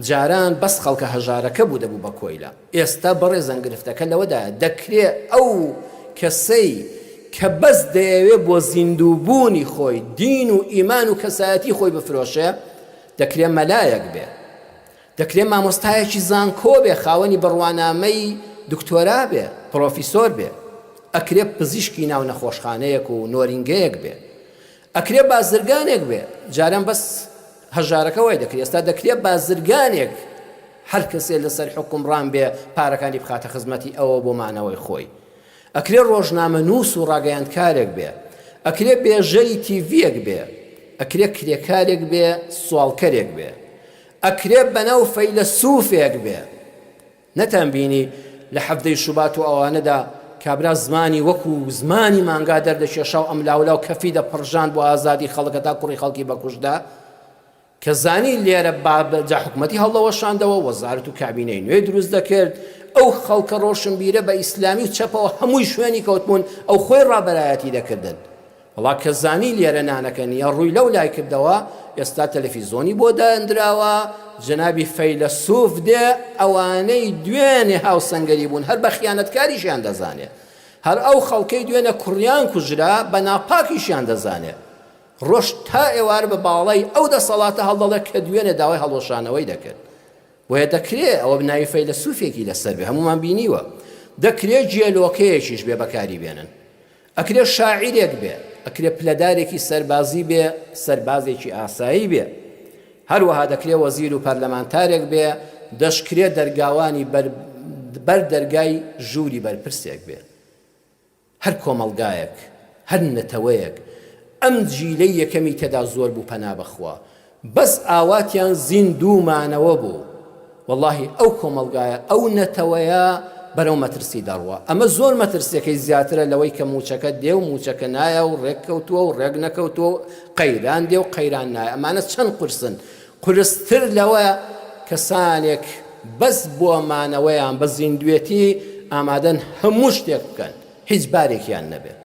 جاران بەس خەڵکە هەژارەکە بوو دەبوو بە کۆیلە، ئێستا بەڕێزان گرفتەکە لەوەدایە دەکرێ ئەو کەسەی کە بەس دەیەوێ بۆ زیندووبوونی خۆی دین و ئیمان و کەسایەتی خۆی بفرۆشێ، دەکرێ مەلایەک بێ، دەکرێ مامۆستایەکی زانکۆ بێ خاوەنی بڕوانامەی دکتۆرا بێ، پڕۆفیسۆر بێ، ئەکرێ پزیشکی ناو نەخۆشخانەیەک و نۆرینگەیەک بێ، ئەکرێ بازرگانێک بێ، جاران بەس هەژارەکە وای دەکرد، ئێستا دەکرێ بازرگانێک هەر کەسێ لەسەر حوکمڕان بێ پارەکانی بخاتە خزمەتی ئەوە بۆ مانەوەی خۆی. ئەکرێ ڕۆژنامەنووس و ڕاگەیاندکارێک بێ، ئەکرێ بێژەری تیڤییەک بێ، ئەکرێ کرێکارێک بێ، سواڵکەرێک بێ، ئەکرێ بەناو فەیلەسوفێک بێ. نەتان بینی لە حەڤدەی شوبات و ئەوانەدا کابرا زمانی وەکو زمانی مانگا دەردەکێشا و ئەملاولاو کەفی دەپڕژاند بۆ ئازادی خەڵک هەتا کوڕی خەڵکی بەکوشتدا؟ کە زانی لێرە با جا حکومەتی هەڵدەوەشاندەوە وەزارەت و کابینەی نوێ دروست دەکرد ئەو خەڵکە ڕۆشنبیرە بە ئیسلامی و چەپەوە هەمووی شوێنی کەوتبوون ئەو خۆی ڕابەرایەتی دەکردن وەڵا کە زانی لێرە نانەکە نییە ڕووی لەو لای کردەوە ئێستا تەلەفیزۆنی بۆ داندراوە جەنابی فەیلەسوف دێ ئەوانەی دوێنێ هاوسەنگەری بوون هەر بە خیانەتکاریشیان دەزانێ هەر ئەو خەڵکەی دوێنێ کوڕیان کوژرا بە ناپاکیشیان دەزانێ ڕۆژ تا ئێوارە بە باڵای ئەو دەسەڵاتە هەڵدەڵێ کە دوێنێ داوای هەڵوەشانەوەی دەکرد. بۆیە دەکرێ ئەوە ناوی فەیلەسوفێکی لەسەر بێ، هەموومان بینیوە. دەکرێ گێلۆکەیەکیش بێ بەکاری بێنن. ئەکرێ شاعیرێک بێ، ئەکرێ پلەدارێکی سەربازی بێ، سەربازێکی ئاسایی بێ. هەروەها دەکرێ وەزیر و پەرلەمانتارێک بێ، دەشکرێ دەرگاوانی بەر بەر دەرگای ژووری بەرپرسێک بێ. هەر کۆمەڵگایەک، هەر نەتەوەیەک ئەم جیلەی یەکەمی تێدا زۆر بوو پەنا بەخوا بەس ئاواتیان زیندوو مانەوە بوو وەڵاهی ئەو کۆمەڵگایە ئەو نەتەوەیە بەرەو مەترسی دەڕوا ئەمە زۆر مەترسیەکەی زیاترە لەوەی کە موچەکە دێ و موچەکە نایە و ڕێک کەوتووە و ڕێک نەکەوتووە و قەیران دێ و قەیران نایە ئەمانە چەند قورسن قورستر لەوە کەسانێک بەس بۆ مانەوەیان بە زیندوێتی ئامادەن هەموو شتێک بکەن هیچ بارێکیان نەبێت.